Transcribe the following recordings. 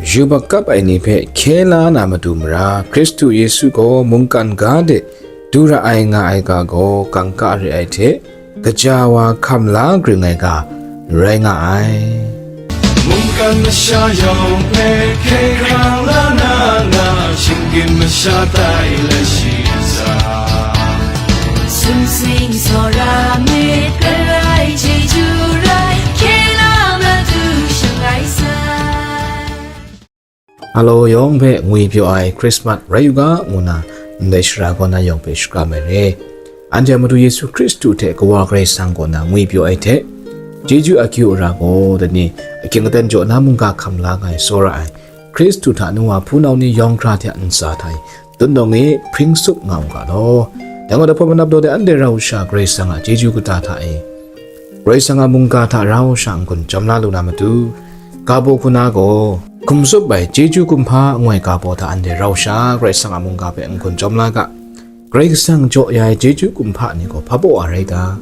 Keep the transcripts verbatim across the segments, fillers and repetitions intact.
Yubak kap ai ni hpe hkye la na matu mara, Hkristu Yesu gaw mungkan ga de du ra ai nga ai ga gaw kangka re ai hte, kaja wa hkam la gring ai ga rai nga ai. Mungkan masha yawng hpe hkye hkrang la na nga, shinggyim masha tai lai shi sa. Sumsing tsawra myit karai, chyeju rai, hkye la matu shangai sai. Alo yawng hpe ngwi pyaw ai Christmas rai u ga, ngu na ndai shara kaw na yawng hpe shakram ai re. Anhte a Madu Yesu Hkristu hte Kawa Karai Kasang kaw na ngwi pyaw ai hte, chyeju akyu ara gaw, dai ni ahkying aten jaw na mungga hkam la nga ai, tsawra ai Hkristu hta nu wa hpunau ni yawng hkra hte a ntsa hta e, dun dawng e hpring sup nga u ga law. Dai gaw, dai hpawt manap daw de anhte rau sha Karai Kasang a chyeju kata hta e, Karai Kasang a mungga hta rau sha n-gun jawm la lu na matu, ga baw hku na gaw, hkum tsup ai chyeju kumhpa ngu ai ga baw hta anhte rau sha Karai Kasang a mungga hpe n-gun jawm la ga. Karai Kasang jaw ya ai chyeju kumhpa ni gaw hpa baw wa rai ta?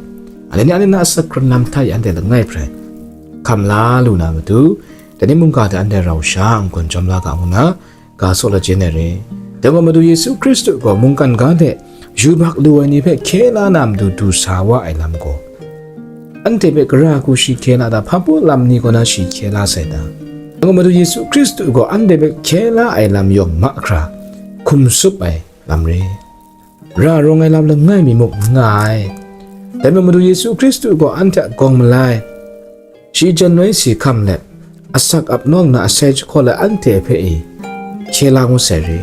Anhte ni anhte na asak hkrun lam hta e anhte langai hprai hkam la lu na matu, dai ni mungga hta anhte rau sha n-gun jawm la ga, ngu na ga saw lajin ai re. Dai gaw, Madu Yesu Hkristu gaw mungkan ga de yubak lu ai ni hpe hkye la na matu du sa wa ai lam gaw, anhte hpe gara hku shi hkye la ta? Hpa baw lam ni kaw na shi hkye la sai ta? Dai gaw, Madu Yesu Hkristu gaw anhte hpe hkye la ai lam yawng mahkra hkum tsup ai lam re. Ra rawng ai lam langai mi muk n nga ai. Dai majaw, Madu Yesu Hkristu gaw anhte a gawng malai, shi jan noi si hkam let, asak ap nawng na asai jahkaw let anhte hpe e hkye la ngut sai re.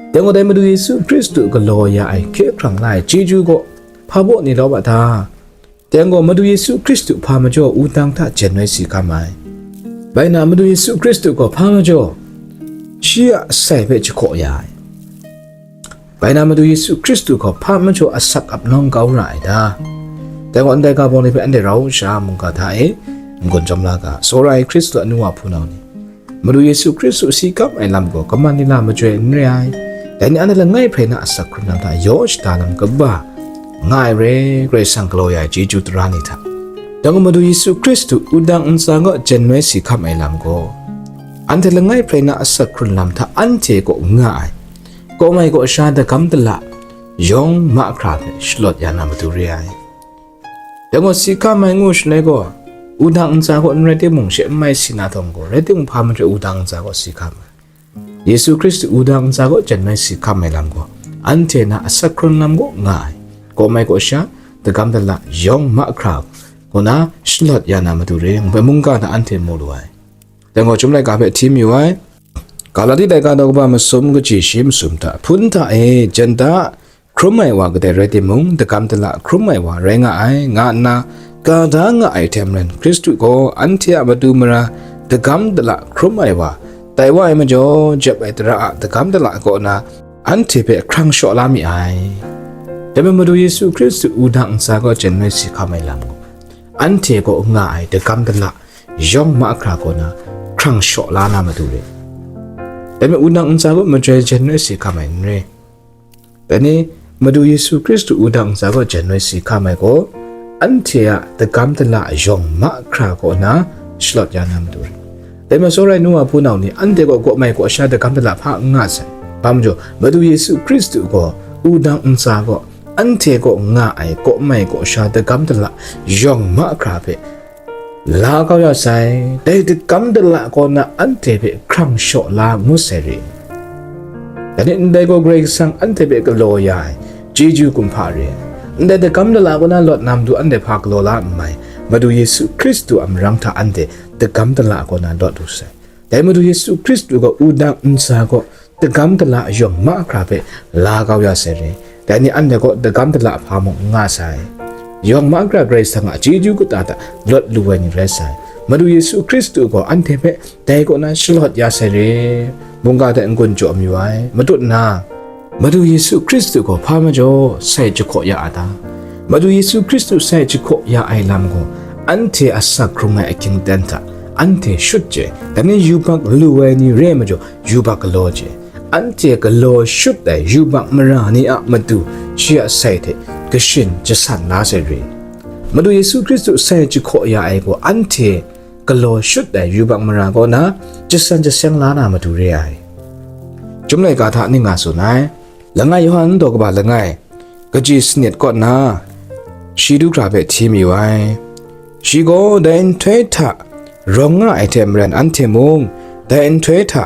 Dai gaw, dai Madu Yesu Hkristu galaw ya ai hkye hkrang la ai chyeju gaw hpa baw ni lawm a ta? Dai gaw, Madu Yesu Hkristu hpa majaw wudang hta jan noi si hkam ai. Bai na, Madu Yesu Hkristu gaw hpa majaw shi a asai hpe jahkaw ya ai. Bai na, Madu Yesu Hkristu gaw hpa majaw asak ap nawng kau ra ai ta? Dai gaw, ndai ga bawng ni hpe anhte rau sha mungga hta e n-gun jawm la ga, tsawra ai Hkristu a nu wa hpunau ni, Madu Yesu Hkristu si hkam ai lam gaw kaman nila majoi n re ai. Dai ni anhte langai hprai na asak hkrun lam hta yaw shada lam kaba nga ai re, Karai Kasang galaw ya ai chyeju tara ni hta. Dai gaw, Madu Yesu Hkristu wudang ntsa gaw jan noi si hkam ai lam gaw, anhte langai hprai na asak hkrun lam hta anhte kaw nga ai, kaw mai kaw sha dagam dala yawng mahkra hpe shalawt ya na matu re ai. Dai gaw, si hkam ai ngu shaloi gaw, wudang ntsa gaw n rai timung, she n mai si na htawm gaw, rai timung, hpa majaw wudang ntsa gaw si hkam ai. Yesu Hkristu wudang ntsa gaw jan noi si hkam ai lam gaw, anhte na asak hkrun lam kaw nga ai, kaw mai kaw sha, dagam dala yawng mahkra kaw na shalawt ya na matu re, ngu hpe mungga hta anhte mu lu ai. Dai gaw, Chyum laika hpe hti mayu ai. Galati laika daw kaba masum, kaji shi masum hta, hpun hta e jan da, hkrum ai wa kadai rai timung, dagam dala hkrum ai wa rai nga ai, nga nna ga da nga ai hte maren, Hkristu gaw anhte a matu mara dagam dala hkrum ai wa tai wa ai majaw, jep ai tara a dagam dala kaw na anhte hpe hkrang shaw la mi ai. Dai majaw, Madu Yesu Hkristu wudang ntsa gaw jan noi si hkam ai lam gaw, anhte kaw nga ai dagam dala yawng mahkra kaw na hkrang shaw la na matu re. Dai majaw, wudang ntsa gaw majoi jan noi si hkam ai n re. Dai ni, Madu Yesu Hkristu wudang ntsa gaw jan noi si hkam ai gaw, anhte a dagam dala yawng mahkra kaw na shalawt ya na matu re. Dai majaw, tsawra ai nu wa hpunau ni, anhte gaw kaw mai kaw sha dagam dala hpa n nga sai. Hpa majaw, Madu Yesu Hkristu gaw wudang ntsa gaw anhte kaw nga ai kaw mai kaw sha dagam dala yawng mahkra hpe la kau ya sai, dai dagam dala kaw na anhte hpe hkrang shaw la ngut sai re. Dai ni, ndai gaw Karai Kasang anhte hpe galaw ya ai chyeju kumhpa re ai. Ndai dagam dala kaw na lawt na matu anhte hpa galaw la n mai, Madu Yesu Hkristu a marang hta anhte dagam dala kaw na lawt lu sai. Dai Madu Yesu Hkristu gaw wudang ntsa gaw dagam dala yawng mahkra hpe la kau ya sai re. Dai ni anhte gaw dagam dala hpa mung n nga sai. Yawng mahkra Karai Kasang a chyeju kata hta lawt lu ai ni rai sai. Madu Yesu Hkristu gaw anhte hpe dai kaw na shalawt ya sai re. Mungga hte n-gun jaw mayu ai. Matut nna, Madu Yesu Hkristu gaw hpa majaw sai jahkaw ya a ta? Madu Yesu Hkristu sai jahkaw ya ai lam gaw, anhte asak hkrung ai ahkying aten hta anhte shut chye, dai ni yubak lu ai ni re ai majaw, yubak galaw chye, anhte galaw shut ai yubak mara ni a matu shi a sai hte kashin jasan la sai re. Madu Yesu Hkristu sai jahkaw ya ai gaw, anhte galaw shut ai yubak mara kaw na jasan jaseng la na matu re ai. Chyum laika hta ning nga tsun ai. Langai Yawhan daw kaba langai, kaji sanit kaw nna, shi du hkra hpe hti mayu ai. Shi gaw dai nhtoi hta rawng nga ai hte maren anhte mung dai nhtoi hta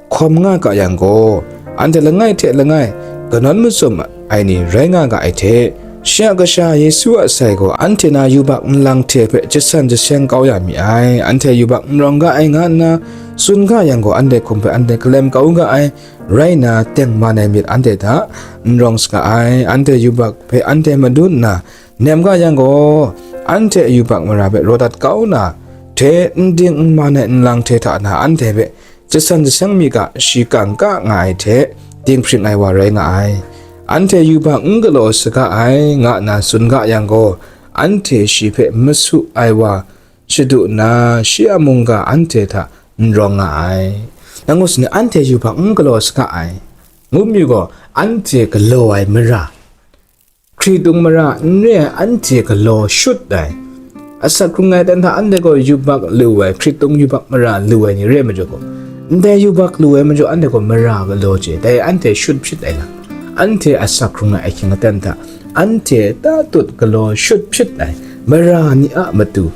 hkawm nga ga yang gaw, anhte langai hte langai kanawn mazum ai ni rai nga ga ai hte, shi a Kasha Yesu a sai gaw anhte na yubak nlang hte hpe jasan jaseng kau ya mi ai, anhte yubak n rawng ga ai nga nna tsun ga yang gaw, anhte hkum hpe anhte kalem kau ga ai, rai nna, tengman ai myit anhte hta n rawng saga ai, anhte yubak hpe anhte madun nna nem ga yang gaw, anhte yubak mara hpe raw dat kau na hte, n ding n man ai nlang hte hta na anhte hpe jasan jaseng mi ga shi kang ka nga ai hte, dinghpring ai wa rai nga ai. Anhte yubak n galaw saga ai, nga nna tsun ga yang gaw, anhte shi hpe masu ai wa shadu nna, shi a mungga anhte hta n rawng nga ai. Nang ngu sini, anhte yubak n galaw saga ai, ngu mi gaw, anhte galaw ai mara, hkritung mara n re ai, anhte galaw shut ai. Asak hkrung ai dan hta anhte gaw yubak lu ai, hkritung yubak mara lu ai ni re ai majaw gaw, ndai yubak lu ai majaw anhte gaw mara galaw chye, dai anhte shut hpyit ai lam, anhte asak hkrung ai ahkying aten hta anhte tatut galaw shut hpyit ai mara ni a matu,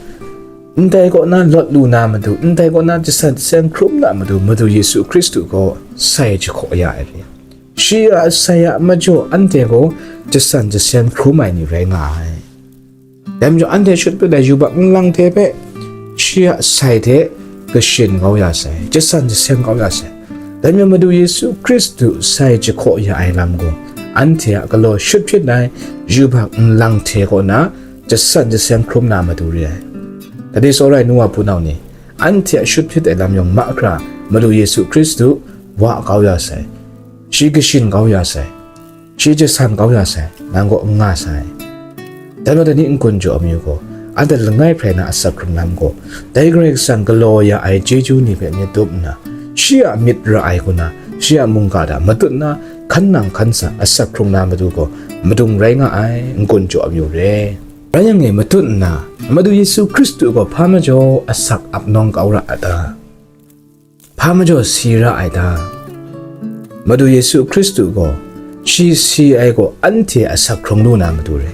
ndai kaw na lawt lu na matu, ndai kaw na jasan jaseng hkrum na matu, Madu Yesu Hkristu gaw sai jahkaw ya ai re. Shi a sai a majaw anhte gaw jasan jaseng hkrum ai ni rai nga ai. Dai majaw anhte shut pyi ai yubak nlang hte hpe shi a sai hte kashin kau ya sai, jasan jaseng kau ya sai. Dai majaw Madu Yesu Hkristu sai jahkaw ya ai lam gaw, anhte a galaw shut hpyit ai yubak nlang hte kaw na jasan jaseng hkrum na matu re ai. Gade tsawra ai nu wa hpunau ni, anhte a shut hpyit ai lam yawng mahkra Madu Yesu Hkristu wa kau ya sai, shi kashin kau ya sai, shi jasan kau ya sai, nang kaw n nga sai. Dai majaw dai ni n-gun jaw amyu gaw, anhte langai hprai na asak hkrung lam gaw, dai Karai Kasang galaw ya ai chyeju ni hpe myit tup nna, shi a myit ra ai hku na, shi a mungga hta matut nna, hkan nang hkan sa asak hkrung na matu gaw madung rai nga ai, n-gun jaw amyu re. Rai yang e, matut nna, Madu Yesu Hkristu gaw hpa majaw asak ap nawng kau ra a ta? Hpa majaw si ra ai ta? Madu Yesu Hkristu gaw, shi si ai gaw anhte asak hkrung lu na matu re,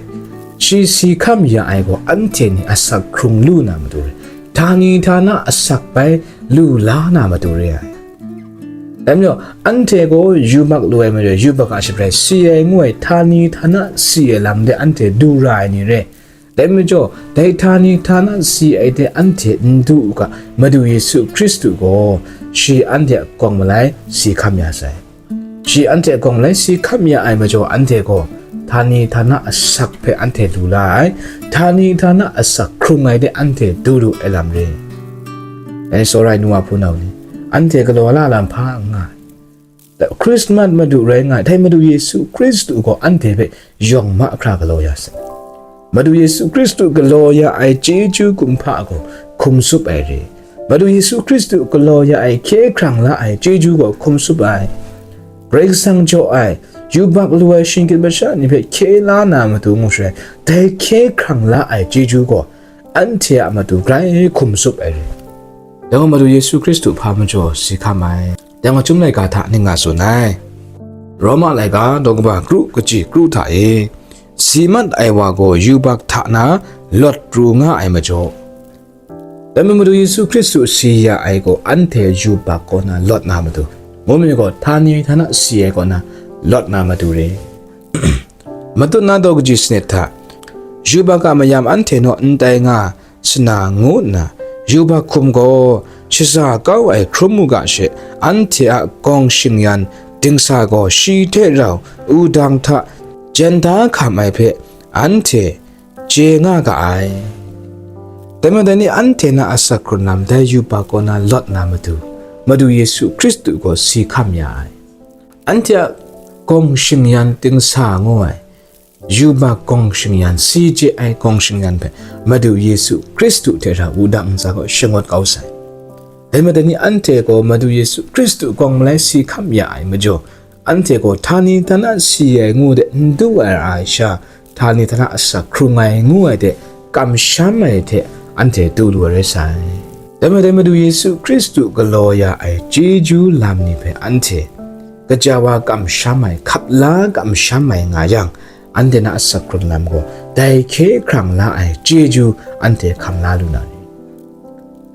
shi si hkam ya ai gaw anhte ni asak hkrung lu na matu re, htani htana asak bai lu la na matu re ai. Dai majaw, anhte gaw yubak lu ai majaw, yubak a shabrai si ai ngu ai htani htana si ai lam de anhte du ra ai ni re. Dai majaw, dai htani htana si ai de anhte n du u ga, Madu Yesu Hkristu gaw shi anhte a gawng malai si hkam ya sai. Shi anhte a gawng malai si hkam ya ai majaw, anhte gaw htani htana asak hpe anhte lu la ai, htani htana asak hkrung ai de anhte du lu ai lam re. Dai tsawra ai nu wa hpunau ni, anhte galaw la lam hpa n nga ai. Christmas Madu rai nga ai, dai Madu Yesu Hkristu gaw anhte hpe yawng mahkra galaw ya sai. Madu Yesu Hkristu galaw ya ai chyeju kumhpa gaw hkum tsup ai re. Madu Yesu Hkristu galaw ya ai hkye hkrang la ai chyeju gaw hkum tsup ai. Karai Kasang jaw ai, yubak lu ai shinggyim masha ni hpe hkye la na matu ngu shaloi, dai hkye hkrang la ai chyeju gaw anhte a matu grai hkum tsup ai re. Dai gaw Madu Yesu Hkristu hpa majaw si hkam ai. Dai gaw Chyum laika hta ning nga tsun ai. Roma laika daw kaba kru kaji kru hta e, si mat ai wa gaw yubak hta na lawt pru nga ai majaw, dai majaw Madu Yesu Hkristu si ya ai gaw anhte yubak kaw na lawt na matu, ngu mi gaw htani htana si ai kaw na lawt na matu re. Matut na daw kaji sanit hta, yubak a mayam anhte naw n tai nga sana ngu nna, yubak hkum gaw shaza kau ai hkrum u ga she, anhte a gawng shingyan dingsa gaw shi hte rau wudang hta jen da hkam ai hpe anhte chye nga ga ai. Dai majaw dai ni anhte na asak hkrun lam dai yubak kaw na lawt na matu, Madu Yesu Hkristu gaw si hkam ya ai. Anhte a gawng shingyan dingsa ngu ai, yubak gawng shingyan, si chye ai gawng shingyan hpe Madu Yesu Hkristu hte rau wudang ntsa gaw shangut kau sai. Dai majaw dai ni anhte gaw Madu Yesu Hkristu gawng malai si hkam ya ai majaw, anhte gaw htani htana si ai ngu de n du ai ra ai sha, htani htana asak hkrung ai ngu ai de kamsham ai hte anhte du lu ai rai sai. Dai majaw Madu Yesu Hkristu galaw ya ai chyeju lam ni hpe anhte gaja wa kamsham ai, hkap la kamsham ai nga yang, anhte na asak hkrung lam gaw dai hkye hkrang la ai chyeju anhte hkam la lu na ni?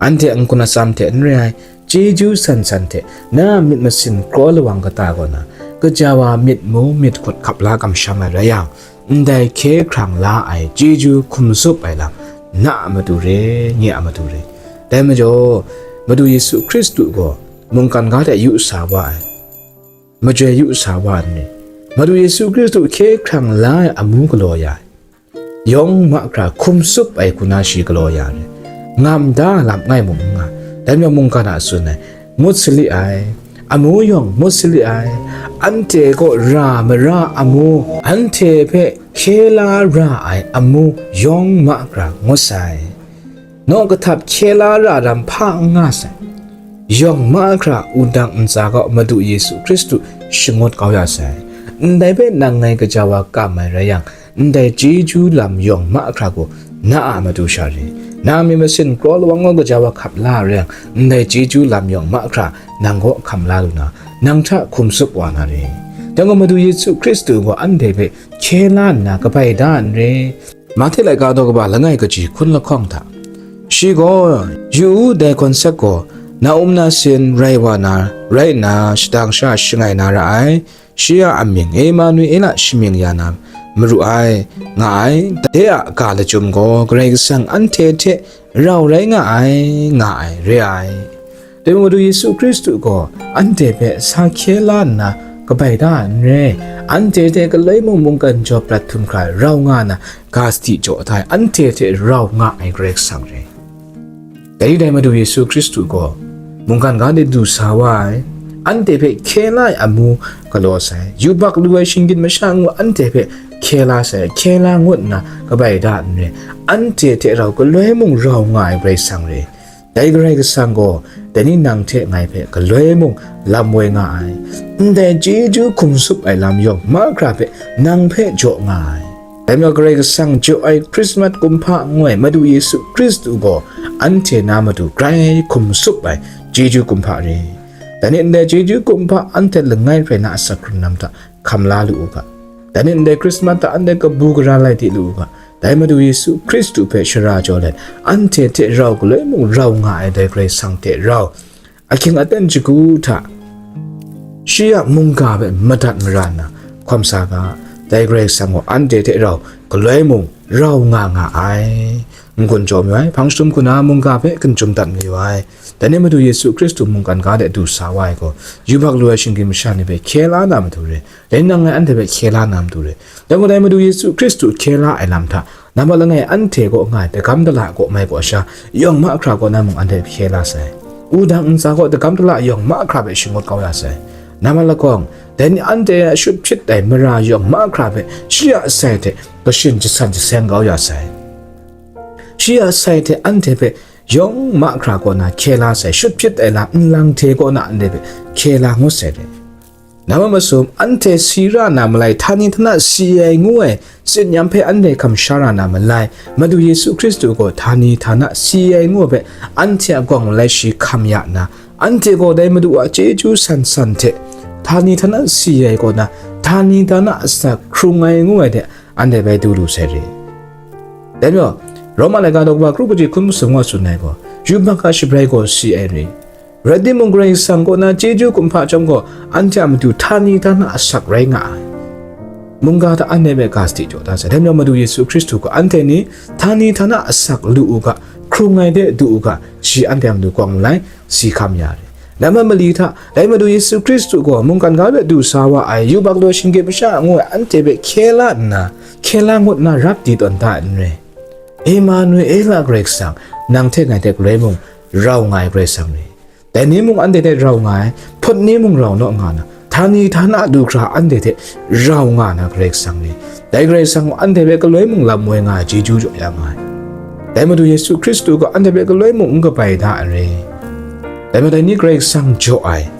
Anhte n-gun atsam hte n re ai, chyeju san san hte na a myit masin kraw lawang kata kaw na, gaja wa myit mu myit hkut hkap la kamsham ai rai yang, ndai hkye hkrang la ai chyeju hkum zup ai lam, na a matu re, nye a matu re. Dai majaw, Madu Yesu Hkristu gaw mungkan ga hte yu sa wa ai, majoi yu sa wa nni, Madu Yesu Hkristu hkye hkrang la ai amu galaw ya ai, yawng mahkra hkum zup ai hku na shi galaw ya ai, ngam da lam ngai mung n nga, dai majaw mungkan a tsun ai, ngut sali ai, amu yawng ngut sali ai, anhte kaw ra mara amu, anhte hpe hkye la ra ai amu yawng mahkra ngut sai. Naw kahtap hkye la ra lam hpa n nga sai. Yawng mahkra wudang ntsa kaw Madu Yesu Hkristu shangut kau ya sai. Ndai hpe nang ngai gaja wa kam ai rai yang, ndai chyeju lam yawng mahkra gaw na a matu sha re. Na a myit masin kraw lawang gaw gaja wa hkap la ai rai yang, ndai chyeju lam yawng mahkra nang kaw hkam la lu na, nang hta hkum zup wa na re. Dai gaw Madu Yesu Hkristu gaw anhte hpe hkye la nna kabai da n re. Mahte laika daw kaba langai kaji hkun lahkawng hta, shi gaw, yu u, dai hkawn sek gaw, na um na sin rai wa na, rai nna, shadang sha shangai na ra ai, shi a amying Emanuela shamying ya na maru ai, nga ai, de a ga lachyum gaw Karai Kasang anhte hte rau rai nga ai, nga ai, re ai. Dai Madu Yesu Hkristu gaw anhte hpe sa hkye la nna kabai da n re, anhte hte galoi mung mungkan jaw prat htum hkra rau nga na, ga sadi jaw ai, anhte hte rau nga ai Karai Kasang re. Dai dai Madu Yesu Hkristu gaw mungkan ga de du sa wa ai, anhte hpe hkye la ai amu galaw sai, yubak lu ai shinggyim masha ngu anhte hpe hkye la sai, hkye la ngut nna kabai da n re, anhte hte rau galoi mung rau nga ai Karai Kasang re. Dai Karai Kasang gaw, dai ni nang hte ngai hpe galoi mung lam woi nga ai, ndai chyeju hkum zup ai lam yawng mahkra hpe nang hpe jaw nga ai. Dai majaw Karai Kasang jaw ai Hkrismat kumhpa ngu ai Madu Yesu Hkristu gaw, anhte na matu grai hkum zup ai chyeju kumhpa re. Dai ni ndai chyeju kumhpa anhte langai hprai na asak hkrung lam hta hkam la lu u ga. Dai ni ndai Hkrismat hta anhte kabu gara lai di lu u ga. Dai Madu Yesu Hkristu hpe shara jaw let, anhte hte rau galoi mung rau nga ai dai Karai Kasang hte rau, ahkying aten shagu hta, shi a mungga hpe madat mara nna hkawm sa ga. Dai Karai Kasang gaw anhte hte rau galoi mung rau nga nga ai. N-gun jaw mayu ai, hpang jahtum hku na mungga hpe gunjum dat mayu ai. Dai ni Madu Yesu Hkristu mungkan ga de du sa wa ai gaw, yubak lu ai shinggyim masha ni hpe hkye la na matu re. Dai ni nang ngai anhte hpe hkye la na matu re. Dai gaw dai Madu Yesu Hkristu hkye la ai lam hta, nambat langai anhte kaw nga ai dagam dala kaw mai kaw sha, yawng mahkra kaw na mung anhte hpe hkye la sai. Wudang ntsa kaw dagam dala yawng mahkra hpe shangut kau ya sai. Nambat lakawng, dai ni anhte a shut hpyit ai mara yawng mahkra hpe shi a sai hte kashin jasan jaseng kau ya sai. Shi a sai hte anhte hpe yawng mahkra kaw na hkye la sai, shut hpyit ai lam nlang hte kaw na anhte hpe hkye la ngut sai re. Nambat masum, anhte si ra na malai, htani htana si ai ngu ai tsin-yam hpe anhte hkam sha ra na malai, Madu Yesu Hkristu gaw htani htana si ai ngu ai hpe anhte a gawng malai shi hkam ya nna, anhte gaw dai Madu a chyeju san san hte htani htana si ai kaw na, htani htana asak hkrung ai ngu ai de, anhte bai du lu sai re. Dai majaw, Roma laika daw kaba kru kaji hkun masum wa tsun ai gaw, yubak a shabrai gaw si ai re. Rai timung, Karai Kasang kaw na chyeju kumhpa chyawm gaw, anhte a matu htani htana asak rai nga ai. Mungga hta anhte hpe ga sadi jaw da sai. Dai majaw Madu Yesu Hkristu gaw anhte ni htani htana asak lu u ga, hkrung ai de du u ga, shi anhte a matu gawng malai si hkam ya re. Nambat mali hta, dai Madu Yesu Hkristu gaw mungkan ga hpe du sa wa ai, yubak lu ai shinggyim masha ngu ai anhte hpe hkye la nna, hkye la ngut nna rap di tawn da ai n re. Emanuela Karai Kasang, nang hte ngai hte galoi mung rau nga ai Karai Kasang re. Dai ni mung anhte hte rau nga ai, hput ni mung rau naw nga na, htani htana du hkra anhte hte rau nga na Karai Kasang re. Dai Karai Kasang gaw anhte hpe galoi mung lam woi nga ai chyeju jaw ya nga ai. Dai Madu Yesu Hkristu gaw anhte hpe galoi mung n kabai da ai re. Dai majaw dai ni Karai Kasang jaw ai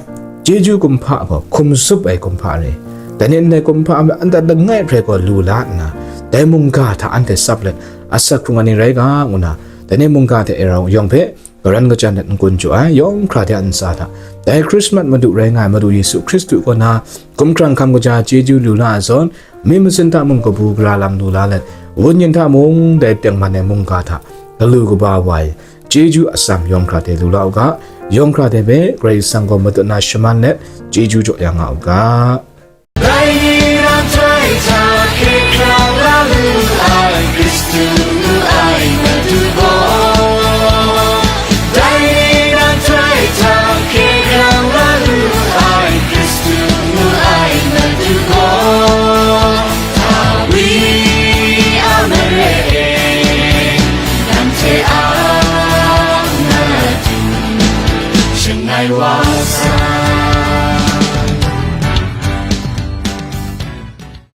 chyeju kumhpa gaw hkum zup ai kumhpa re. Dai ni ndai kumhpa hpe anhte langai hprai gaw lu la nna, dai mungga hta anhte tsap let asak hkrung ai ni rai ga, ngu na, dai ni mungga hte e rau yawng hpe garan kachyan let n-gun jaw ai, yawng hkra de a ntsa hta, dai Christmas Madu rai nga ai Madu Yesu Hkristu kaw na, hkumhkrang hkam kaja chyeju lu la ai zawn, mi masin hta mung kabu gara lam lu la let, wun yin hta mung dai tengman ai mungga hta, galu kaba wa ai, chyeju atsam yawng hkra de lu la u ga, yawng hkra de hpe Karai Kasang gaw matut na shaman let, chyeju jaw ya nga u ga. Dai ni nan htoi hta hkye hkrang la lu ai Hkristu ngu ai